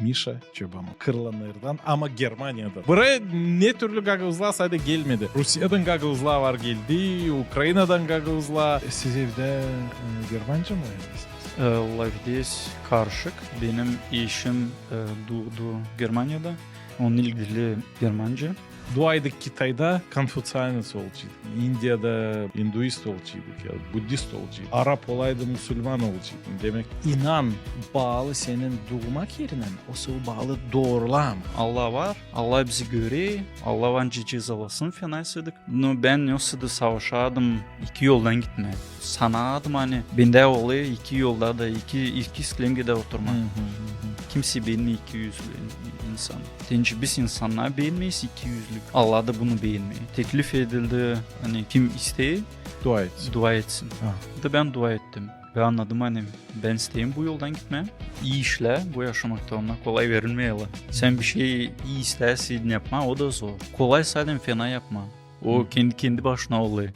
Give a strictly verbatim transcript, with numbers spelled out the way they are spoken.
Mişa Çobanov. Kırılanlardan, ama Germaniyadan. Buraya ne türlü gagauzlar sade gelmedi. Rusiyadan gagauzlar var, geldi, Ukraynadan gagauzlar. Siz evdä, e, germanca mı öğrenirsiniz? E, lafederiz karışık. Benim eşim, e, duudu Germaniyada. Onun ilk dili germanca. Duaydık Kitayda konfutsianec olaceydık, İndiyada induist olaceydık ya budist olaceydık, arap olaydı musulman olaceydık. Demek, inan baalı senin duumak erinän, o sıva baalı doorular. Allah var, Allah bizi görer, Allah var, nicä cezalasın fena iseydik. No bän o sırada savaşardım iki yoldan gitmää. Sanardım, ani bendä olêr iki yolda da, iki, iki sklengedä oturmaa. Kimsey beenmää ikiyüzlü in-, insan. Deyni biz insannar beenmeeriz ikiyüzlük. Allah da bunu beenmeer. Teklif edildi, ani kim isteer, dua etsin. Dua etsin. Da bän dua ettim. Ve annadım, ani bän isteerim bu yoldan gitmää. İi işlär bu yaşamakta, onnar kolay verilmeer. Sän bir şey ii istärsän yapmaa, o da zor. Kolay sade fena yapmaa. O kendi, kendi başına olêr.